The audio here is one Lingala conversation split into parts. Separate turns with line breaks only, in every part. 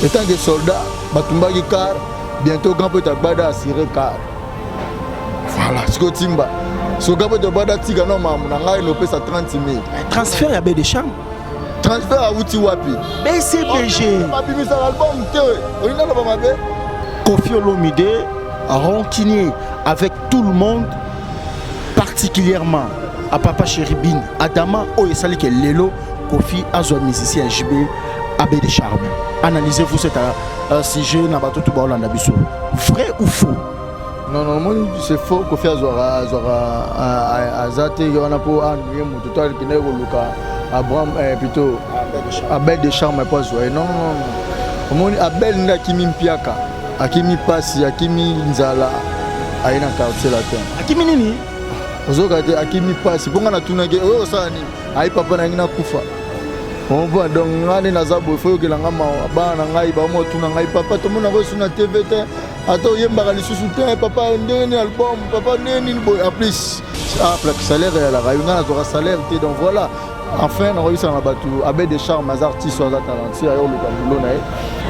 Etant que soldat, batumbaki car, bientôt grand prêtre Agbada assuré car. Voilà, sikoyo timba. So grand prêtre Agbada tika no mamu na ngai nopesa 30 000.
Transfert ya baie de charme.
Transfert awuti wapi?
BCBG.
Babimisaka album te. Olingi naloba mabe?
Koffi Olomide rancunier avec tout le monde, particulièrement à Papa Chéribine Adama oyo esali ke lelo Koffi azwa musicien JB Abbé de Charme. Analysez-vous cet sujet na bato tout baolanda biso. Vrai ou faux?
Non, non, moi c'est faux. Koffi azwaka azwaka aza te wana mpo anuye moto to akendaki koluka Abraham plutôt Abel de Charme mpo azwa ye. Non, non, non. Omoni Abel nde akimi mpiaka, akimi pasi, akimi nzala, aye na quartier latin.
Akimi nini?
Ozoka te, akimi pasi mpo ngai natunaki oyo osala nini, ayi papa na ngai nakufa. Comprend? Donc ngai nde naza boye, fo yokela ngai mawa, bana na ngai baomo otuna ngai papa tomonaka oyo na TV te, ata oyembaka lisusu te papa, ndenge nini album papa, ndenge nini boye. En plus salaire eyalaka yo, ngai nazwaka salaire te. Donc voilà, enfin nakoyebisaka na bato, Abbé de Charme aza artiste oyo aza talentueux, aye oluka boulot na ye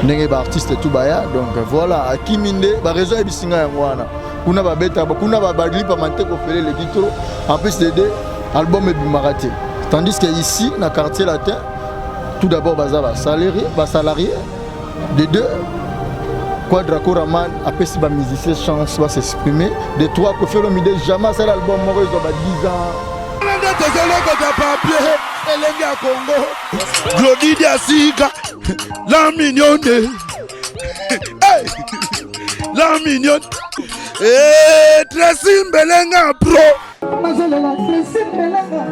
ndenge baartiste tout baya. Donc voilà, akimi nde baraison ayebisi ngai yango wana. Kuna babeta, kuna balipama te, kofele eleki trop. En plus de deux album ebimaka te, tandis que ici na quartier latin, tout d'abord baza basalarié, basalarié de deux Quadra Koraman apesi bamusicien chance bas'exprimer, de trois Koffi Olomide jamais asala album moko ezwa ba 10 ans.
Nde tozolokota papier elenge ya Congo, Glodi Diasika la mignonne, hey! La mignonne. Hey, Tracy Mbelenga pro.
Nazolela Tracy Mbelenga,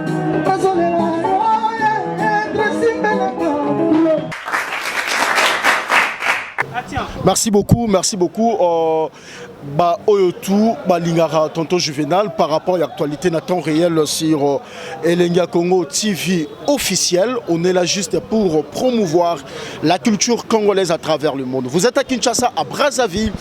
nazolela oh, yeah, Tracy Mbelenga pro.
Merci beaucoup, merci beaucoup. Ba oyo tout balingaka tonton Juvenal par rapport à l'actualité na temps réel sur Elengi ya Congo TV officiel. On est là juste pour promouvoir la culture congolaise à travers le monde. Vous êtes à Kinshasa, à Brazzaville,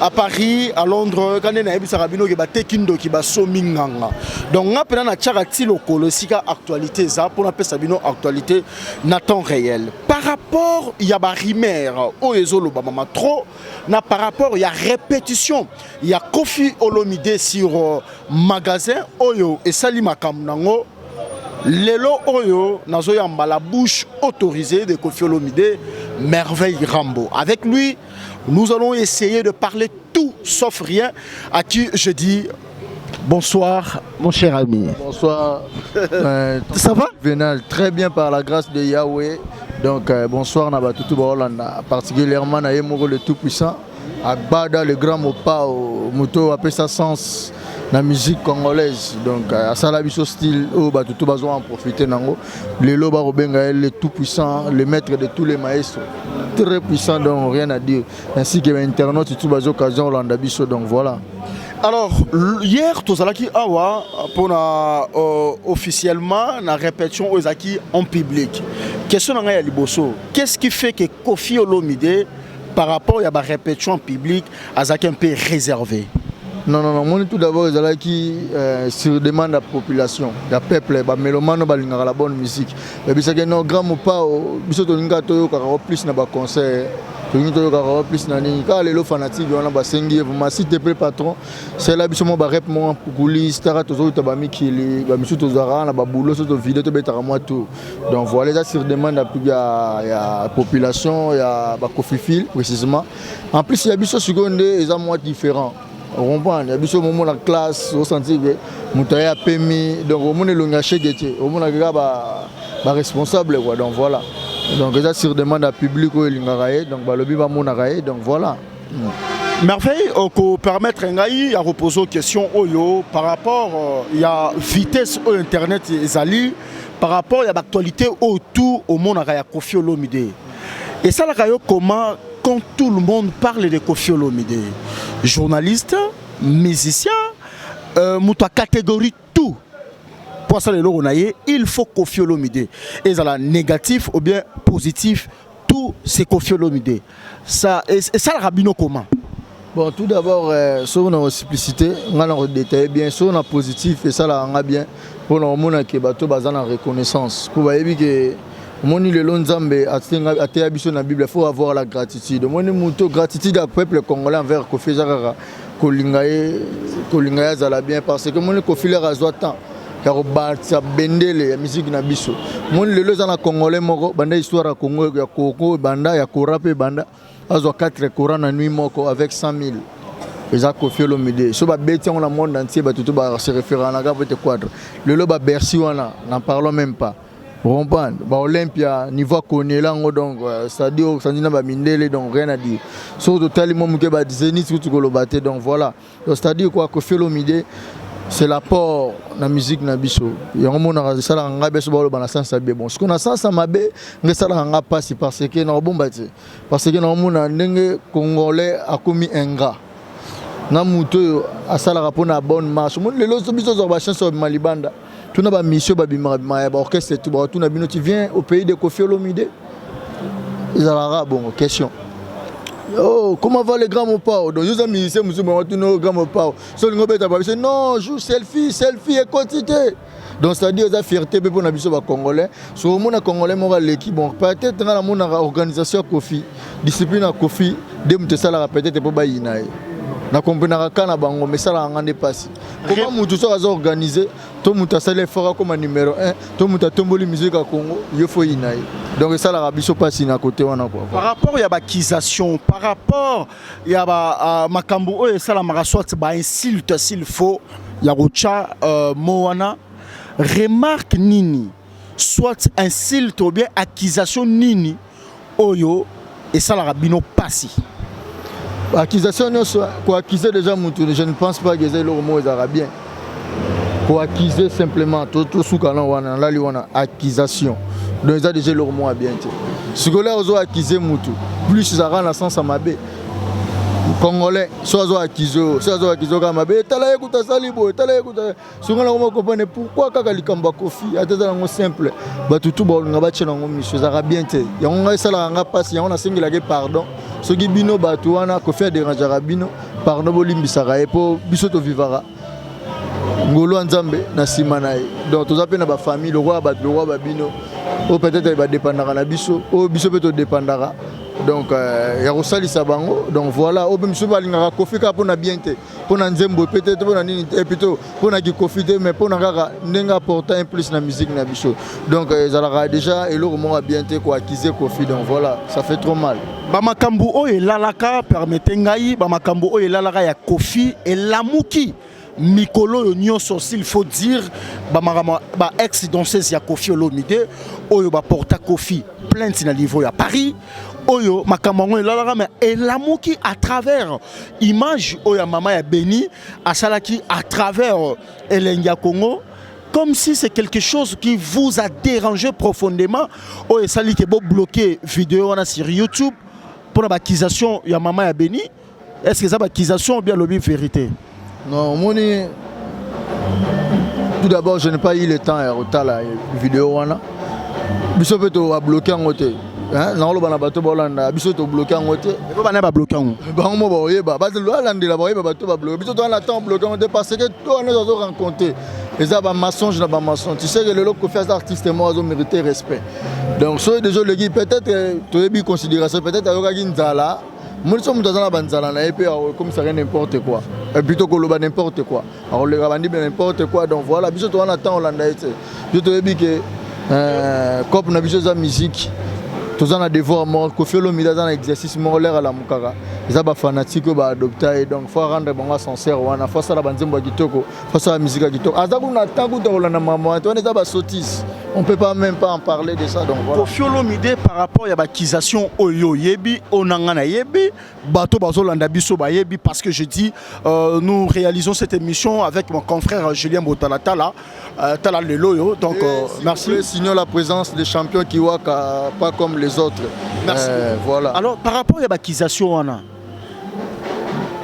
à Paris, à Londres, kande nayebisaka bino ke bateki ndoki basomi nganga. Donc nga mpena natiaka ti lokolo esika actualité eza mpona apesa bino actualité na temps réel. Par rapport ya barumeur oyo ezolobama trop na par rapport ya répétition ya Koffi Olomide sur magasin oyo esali makambo nango lelo oyo, nazoyamba la bouche autorisée de Koffi Olomide, Merveille Rambo. Avec lui, nous allons essayer de parler tout sauf rien, à qui je dis bonsoir, mon cher ami.
Bonsoir.
Ça va?
Juvenal, très bien par la grâce de Yahweh. Donc bonsoir na batutu baolanda, particulièrement na ye moko le tout puissant Agbada, le grand Mopao, moto apesa sens na musique congolaise. Donc asala biso style oyo bato to bazwa en profiter nango lelo, bakobenga ye le tout puissant, le maître de tous les maestros, très puissant. Donc rien à dire, ainsi que bainternaute tout bazwa occasion olanda biso. Donc voilà.
Alors, hier, tozalaki awa mpona officiellement na répétition oyo ezalaki en public. Question na ngai ya liboso, qu'est-ce qui fait que Koffi Olomide, par rapport ya barépétition en public, azalaki un peu réservé?
Non, non, non, moni tout d'abord ezalaki sur demande ya population, ya peuple, bamélomane balingaka la bonne musique. Babisaki no grand Mopao, biso tolingaka toyokaka o plus na baconcert, tolingi toyokaka o plus na nini. Kaka lelo fanatique wana basengi ye vraiment, s'il te plaît patron, sela biso mwa barep moko coulisse taka, tozoluta bamikili bamisusu, tozalaka na babulo so tovide, tobetaka mwa tour. Donc voilà, eza sur demande ya population, ya bakoffiphiles précisément. En plus ya biso sikoyo nde eza mwa différent, comprendre ya biso momona classe, osentir ke moto aye apemi. Donc omona elongi ya shege te, omona kaka baresponsable quoi. Donc voilà, donc eza sur demande ya public oyo elingaka ye, donc balobi bamonaka ye. Donc voilà.
Merveille, kopermettre ngai ya reposer question oyo par rapport ya vitesse oyo internet ezali, par rapport ya baactualité oyo tout omonaka ya Koffi Olomide, esalaka yo comment quand tout le monde parle de Koffi Olomide, journaliste, musicien, moto ya catégorie tout po asala eloko na ye, il faut Koffi Olomide, ezala négatif ou bien positif, tout c'est Koffi Olomide. Ça esalaka bino comment?
Bon, tout d'abord, soki na simplicité ngai na kodétaille bien, soki na positif esalaka nga bien mpona komona ke bato baza na reconnaissance mpo bayebi ke Omoni lelo Nzambe ateya biso na Bible, faut avoir la gratitude. Omoni moto, gratitude ya peuple congolais envers Koffi eza kaka kolinga ye, kolinga ye azala bien, parce que omoni Koffi lere azwa temps ya kobatisa bendele ya musique na biso. Omoni lelo eza na congolais moko banda histoire ya Congo, ya Congo banda ya Kora mpe banda azwa 4 Kora na nuit moko avec 100 000, eza Koffi Olomide. So babeti yango na monde entier, bato to ba se référenaka po ete Quadra lelo ba Bercy wana, n'en parlons même pas. Comprendre ba Olympia niveau akoniela yango, donc c'est-à-dire osandi na bamindele, donc rien à dire. Soki totali mwa moke, ba Zénith kutu koloba te. Donc voilà, donc c'est-à-dire quoi, Koffi Olomide, c'est l'apport na musique na biso. Yango monaka esalaka ngai, biso baloba na sens ya bien. Bon, sikoyo na sens ya mabe, ngai esalaka nga mpasi, parce que nakobomba te, parce que nakomona ndenge congolais akomi ingrat na moto oyo asalaka mpona bonne marche. Omoni lelo biso ozwaka bachance ya babima libanda, tuna bamission babimaka bimaka ya baorchestre tu, bakotuna bino: "Tu viens au pays de Koffi Olomide?" Ezalaka bongo question: "Oh, comment va le grand Mopao?" Donc yoza musicien mosusu, bango tuna: "Grand Mopao?" So olingi obeta babiso: "Non, joue selfie, selfie ekoti te." Donc c'est à dire eza fierté mpe mpona biso bacongolais. So omona congolais moko aleki, bon, peut-être nga namonaka organisation ya Koffi, discipline ya Koffi nde moto esalaka peut-être mpo bayina ye. Nakomprenaka ka na bango, mais esalaka nga nde mpasi. Koma motu soki aza organise to moto asali effort akóma numéro 1 to moto atomboli musique ya Congo, yo fo yina ye. Donc esalaka biso mpasi na côté wana quoi.
Par rapport ya baaccusation, par rapport ya ba makambo oyo esalamaka, soit bainsulte s'il faut ya kotya mo wana, remarque nini, soit insulte ou bien accusation nini oyo esalaka bino pasi?
Accusation nyonso, koaccuser déjà motu, je ne pense pas que eza eloko moko ezalaka bien koaccuser simplement. Tosuka na wana, nalali wana accusation, donc eza déjà eloko moko ya bien te. Sikoyo ozo accuser mutu plus, ezalaka na sens ya mabe. Congolais so azo accuser oyo, so azo accuser kaka mabe: "Tala ye kuta asali boye, tala ye kuta." Songo nango moko, pourquoi kaka likambo ya Koffi? Ata eza nango simple, bato tu baolinga batie nango miso, ezalaka bien te. Yango ngai esalaka nga mpasi, yango nasengelaki pardon. Soki bino bato wana Koffi adérangeaka bino, pardon, bolimbisaka ye, mpo biso tovivaka ngolu ya Nzambe na nsima na ye. Donc toza mpe na bafamille lokola bato, lokola babino oyo peut-être badépendaka na biso, oyo biso mpe todépendaka, donc ya kosalisa bango. Donc voilà, oyo mpe misu balingaka Koffi kaka mpona bien te, mpona nzembo pe te, mpona nini te, plutôt mpona kikofi te, mais mpona kaka ndenge apporta un plus na musique na biso. Donc ezalaka déjà eloko moko ya bien te koaccuser Koffi. Donc voilà, ça fait trop mal.
Bamakambo oyo elalaka, permete ngai, bamakambo oyo elalaka ya Koffi elamuki mikolo oyo nyonso, s'il faut dire bamakambo ba ex danseuse ya Koffi Olomide oyo baporta Koffi plainte na niveau ya Paris, oyo makambo yango elalaka, mais elamuki à travers image oyo ya mama ya Beni asalaki à travers Elengi ya Congo, comme si c'est quelque chose qui vous a dérangé profondément, oyo esali ke bobloquer vidéo wana sur YouTube mpona baaccusation ya mama ya Beni. Est ce que eza baaccusation ou bien alobi vérité?
Non, omoni, tout d'abord, je n'ai pas eu le temps ya kotala vidéo wana. Biso mpe tobloquer yango te. Nakoloba na bato baolanda biso, tobloquer yango te.
Po bana babloquer yango?
Bango mo baoyeba, balandela, baoyeba bato babloquer. Biso toza na temps bloquer yango te, parce que to wana azo rencontrer eza bamensonge na bamensonge. Tu sais que lelo Koffi aza artiste moko azomérite respect. Donc soki déjà oleki, peut-être toyebi considération, peut-être ayokaki nzala. Moni so moto aza na banzala na ye mpe akomisaka n'importe quoi, plutôt koloba n'importe quoi, akoleka bandibe n'importe quoi. Donc voilà, biso toza na temps olanda ye te. Biso toyebi ke cope na biso eza musique, toza na devoir moko. Koffi Olomide aza na exercice moko, lere alamukaka eza bafanatique oyo baadopta ye. Donc faut rendre bango ascenseur wana, faut asala banzembo ya kitoko, faut asala musique ya kitoko. Aza kuna temps kuta kolanda makambo wana te, wana eza basotise, on peut pas même pas en parler de ça. Donc voilà.
Koffi Olomide, par rapport ya baaccusation oyo oyebi, oyo na nga nayebi, bato bazolanda biso bayebi, parce que je dis, nous réalisons cette émission avec mon confrère Julien Botalatala, Tala lelo oyo. Donc merci.
Signons la présence des champions Kiwaka, pas comme les autres.
Merci.
Voilà.
Alors, par rapport ya baaccusation wana,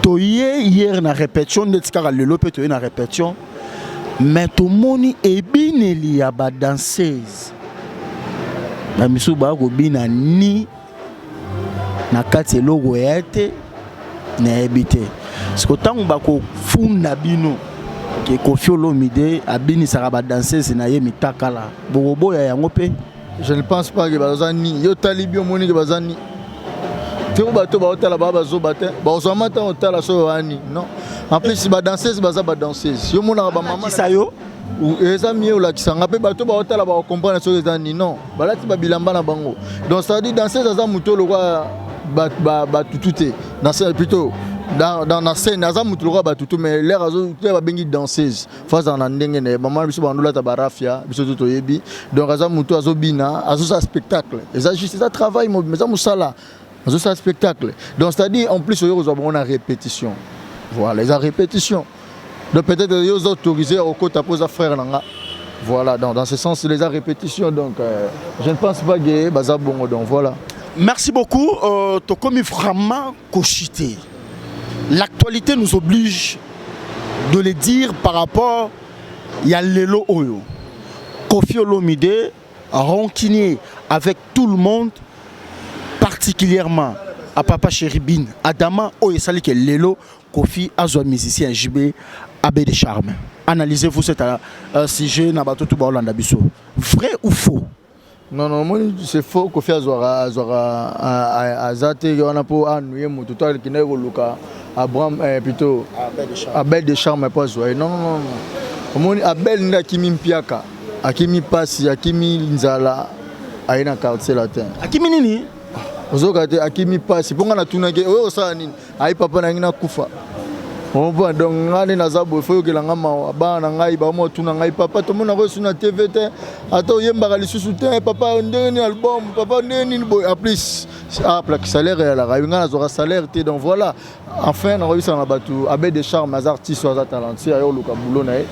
toye hier na répétition, ndeti kaka lelo mpe toye na répétition, mais tomoni ebineli ya badanseuse, bamisusu baya kobina ni na kati, eloko ya te, nayebi te. Siko ntango bakofunda bino ke Koffi Olomide abinisaka badanseuse na ye mitakala, bokoboya yango mpe?
Je ne pense pas que baza ni yo tali bi omoni ke baza ni te. Po bato baotala baa bazoba te, bazwama ntango otala so baa ni non. En plus, badanseuse baza badanseuse, yo monaka bamama
Kisa yo.
Eza mie olakisanga mpe bato baotala bakocomprendre soki eza ni non. Balati babilamba na bango. Donc c'est à dire, danseuse aza moto lokwa batutu te na scène, plutôt dans na scène aza motu lokwa batutu, mais l'air azo te babengi danseuse, faut azala na ndenge na ye. Mama biso bandolata barafia, biso to toyebi. Donc aza motu azobina, azosala spectacle, eza juste, eza travail mobima, eza mosala, azosala spectacle. Donc c'est à dire, en plus oyo kozwa bango na répétition, voilà, eza répétition. Donc peut-être yo oza autorisé okota mpo oza frère na nga. Voilà, donc dans ce sens les répétition. Donc je ne pense pas que baza bongo. Donc voilà.
Merci beaucoup. Tokomi vraiment kochuter. L'actualité nous oblige de le dire par rapport ya lelo oyo. Koffi Olomide rancunier avec tout le monde, particulièrement à Papa Chéribine Adama oyo esali ke lelo Koffi azwa musicien JB Abed de Charme. Analysez-vous cet sujet na bato tout baolanda biso. Vrai ou faux?
Non, non, moi c'est faux. Koffi azwaka aza te wana mpo anuye moto to akendaki koluka Abraham, plutôt Abel de Charme mpo azwa ye. Non, non, non. Omoni, Abel nde akimi mpiaka, akimi pasi, akimi nzala, aye na Quartier Latin.
Akimi nini?
Ozoka te, akimi pasi. Mpo nga natunaki oyo osala nini, ayi papa na ngai nakufa. Ompa donc nga nde naza boye, faut yokela nga mawa. Bana na ngai bama otuna ngai: "Papa, tomonaka oyo na TV te, ata oyembaka lisusu te. Papa, ndenge nini album? Papa, ndenge nini boye?" En plus aplaki salaire eyalaka, ngai nazwaka salaire te. Donc voilà, enfin nakoyebisaka na bato, Abed de Charme aza artiste oyo aza talentueux, aye oluka boulot na ye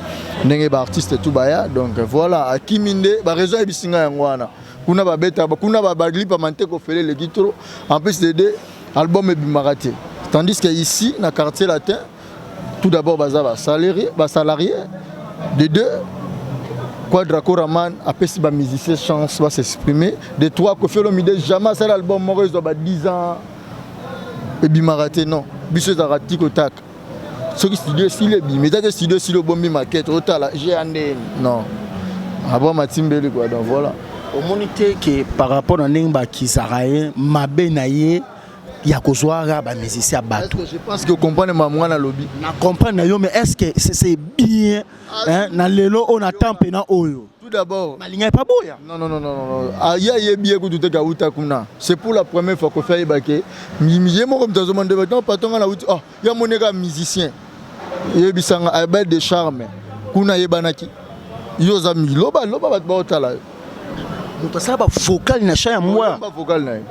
ndenge baartiste tu baya. Donc voilà, akimi nde baraison ayebisi ngai yango wana. Kuna babeta, kuna balipama te, kofele eleki trop. En plus de deux, album ebimaka te, tandis que ici na Quartier Latin, tout d'abord baza basalarié, basalarié. De deux, Quadra Koraman apesi bamusicien chance bas'exprimer. De trois, Koffi Olomide jamais asala album moko ezwa ba 10 ans ebimaka te. Non, biso ezalaka tikotaka soki studio esili, ebimi. Eza te studio esili, obombi makete, otala ga ndeni. Non, abraham atimbeli quoi. Donc voilà.
Omoni te ke par rapport na ndenge bakizaka ye mabe na ye ya kozwaka bamusicien ya bato?
Je pense que comprendre makambo nga nalobi.
Na comprendre na yo, mais est ce que c'est bien, hein, na lelo oyo, na temps mpena oyo?
Tout d'abord
Balingai pa boya.
Non, non, non, non, non. Aye, ayebi ye kutu te kauta kuna. C'est pour la première fois Koffi ayeba ke ye moko moto azoma nde non patron nga nauti. Oh, ya moneka musicien yebisanga Abel de Charme kuna ayebanaki. Yo oza loba loba, bato baotala yo.
Moto asala bavocal na champ ya mwa.
Bavocal na ye,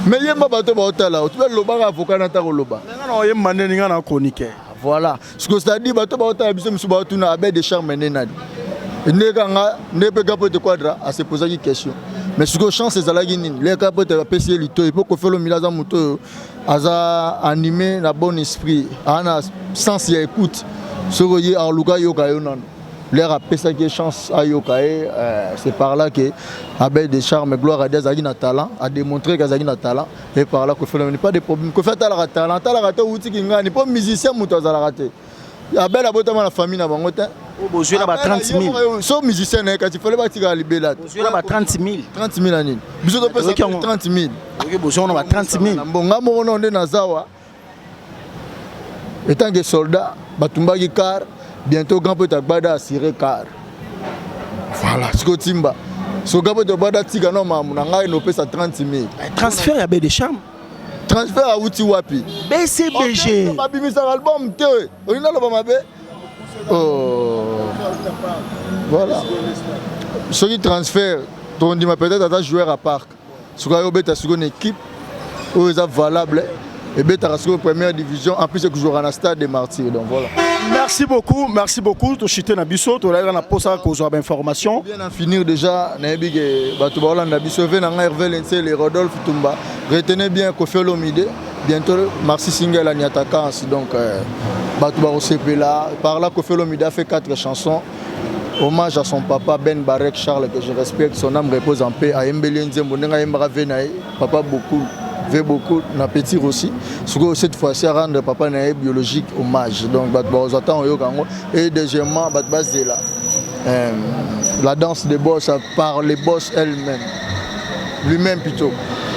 mais yemba, bato baotala yo. Lobaka vocal na ta koloba.
Nga na oyemba ndeni, nga na chroniqueur.
Voilà ce que c'est-à-dire, bato baotala biso misu, baotuna Abel de Charme nde nani. Nde kanga nde mpe Kapote Quadra asepozaki question. Mais sikoyo chance ezalaki nini? Le Kapote apesi ye litoi mpo Koffi Olomide aza moto oyo aza animé na bon esprit, aza na sens ya écoute. Soki ye aluka ayoka yo nano, l'air apesaki ye chance ayoka ye. C'est par là que Abel de Charme, gloire à Dieu, azalaki na talent, adémontré ke azalaki na talent. Et par là Koffi Olomide, pas de problème. Koffi atalaka talent, atalaka te outiki ngani mpo musicien moto azalaka te. Abel abotama na famille na bango te.
Bozwi na ba 30 000.
So musicien na ye kasi fale batikala libela.
Bozwi na ba 30 000.
30 000 ya nini? Biso topesa 30 000.
Oki bozwi na ba 30 000.
Mbonga moko no nde nazawa etant que soldat batumbaki car. Bientôt grand pote agbada assuré car. Voilà, sikoyo timba so grand pote agbada tika no mamu na ngai nopesa 30 000.
Transfert ya be de charme.
Transfert awuti wapi?
BCBG.
Babimisaka album te, olingi naloba mabe. Oh. Voilà, soki transfert tondima, peut-être ata joueur à parc, soki ayo obeta sikoyo na équipe oyo eza valable, ebetaka sikoyo première division, en plus ekojouaka na Stade de Martyr. Donc voilà.
Merci beaucoup, merci beaucoup. Tochite na biso, tolayaka na posa kozwa bainformation.
Bien en finir déjà, nayebi ke bato baolanda biso ve na ngai Hervé Lensele, Rodolphe Tumba. Retenez bien, Koffi Olomide bientôt Maxi single Aniatakansi. Donc bato bakosepela. Par là Koffi Olomide a fait quatre chansons hommage à son papa Ben Barek Charles, que je respecte, son âme repose en paix. Ayembeli nzembo ndenge ayembaka ve na ye papa beaucoup ve beaucoup na petit aussi. Sikoyo cette fois-ci à rendre papa na ye biologique hommage. Donc bato bakozwa ntango oyoka yango. Et deuxièmement, bato bazela. La danse des boss par les boss elle-même, lui-même plutôt,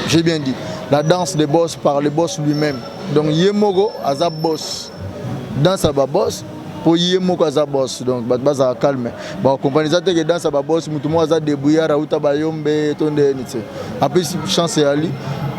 j'ai bien dit, la danse des boss par les boss lui-même. Donc ye moko aza boss, danse ya baboss mpo ye moko aza boss. Donc bato bazala calme, bakokomprendre. Eza teke danse ya baboss, motu moko aza débrouillard auta bayombe to ndeni te. Apesi chance, eyali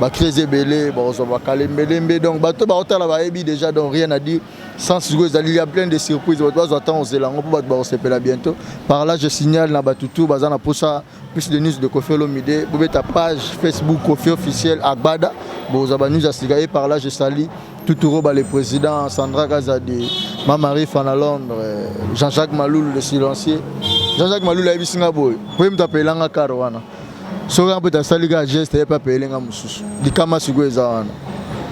bacrise ebele, bakozwa bakalembelembe. Donc bato baotala bayebi déjà, donc rien à dire. Sans sikoyo ezali, il y a plein de surprises. Bato bazwa ntango ozela yango mpo bato bakosepela bientôt. Par là, je signale na bato tu baza na posa plus de news de Koffi Olomide, bobeta page Facebook Koffi officiel Agbada, bozwa banews ya sika. Et par là, je salue Tuturoba le président, Sandra Kazadi, Mamari Fana Londres, Jean-Jacques Maloul le silencieux. Jean-Jacques Maloul ayebisi nga boye po ye moto apelanga kare wana. Soki mpe tasali kaka geste, ye mpe apelenga mosusu likama. Sikoyo eza wana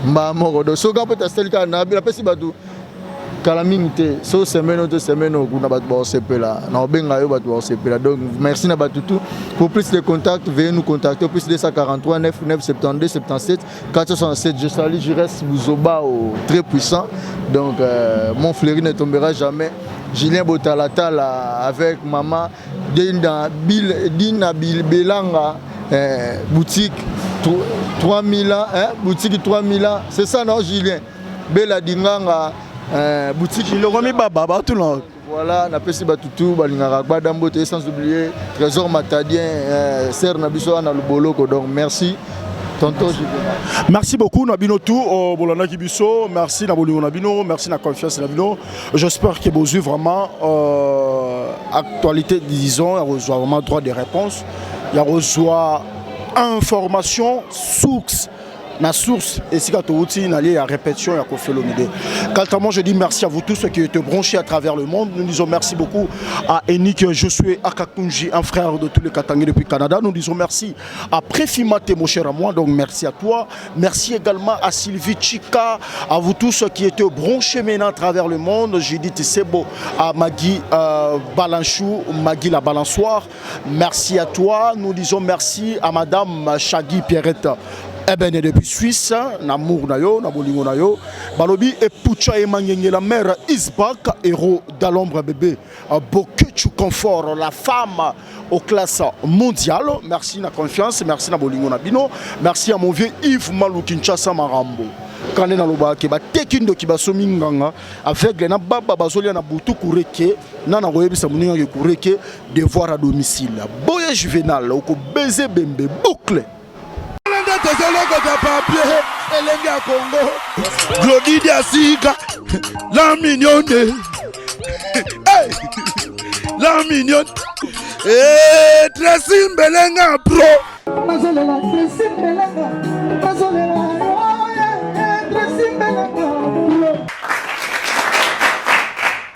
mbaa moko. Donc soki mpe tasali kaka, napesi bato kala mingi te, so semaine oyo to semaine oyo kuna, bato bakosepela na kobenga yo, bato bakosepela. Donc merci na bato tout. Pour plus de contacts, veuillez nous contacter au +243 9 72 77 467. Je salue Jires Bouzobao, très puissant. Donc mon fleuri ne tombera jamais. Julien Botalatala avec maman Dina, Bill, Dina Bill, Belanga, boutique 3000 ans, hein, boutique 3000 ans, c'est ça, non? Julien Bela Dinganga, boutique
Ilongo baba batuna.
Voilà, napesi bato tu balingaka Gbada mbote, sans oublier Trésor Matadien, ser na biso wana Luboloko. Donc merci, tonton Juvenal.
Merci beaucoup na bino tout bolandaki biso. Merci na bolingo na bino, merci na confiance na bino. J'espère que bozwi vraiment actualité, disons ya kozwa vraiment droit de réponse, ya kozwa information source na source esika touti na lieu ya répétition ya Koffi Olomide. Quant à moi, je dis merci à vous tous ceux qui étaient branchés à travers le monde. Nous disons merci beaucoup à Enik Josué Akakunji, un frère de tous les Katangais depuis Canada. Nous disons merci à Préfimate, mon cher à moi, donc merci à toi. Merci également à Sylvie Chika, à vous tous ceux qui étaient branchés maintenant à travers le monde. Judith Sebo, à Magui Balanchou, Magui la balançoire, merci à toi. Nous disons merci à madame Chagui Pierrette Ebene depuis Suisse, na amour na yo, na bolingo na yo. Balobi Epucha Emangenge, la mère Isbak, héros d'Alombre bébé Bokechu Confort, la femme aux classes mondiales. Merci na confiance, merci na bolingo na bino. Merci à mon vieux Yves Malou Kinshasa Marambo. Kande nalobaka ke bateki ndoki, basomi nganga aveugle na baba bazolia na butu kureke na na koyebisa moninga ke kureke devoir à domicile. Boye Juvenal okobeze bembe boucle.
Nde tozolokota papier Elenge ya Kongo, Glodi Asika la mignonne, hey! La mignonne, hey, Tracy Mbelenga pro.
Nazolela Tracy Mbelanga.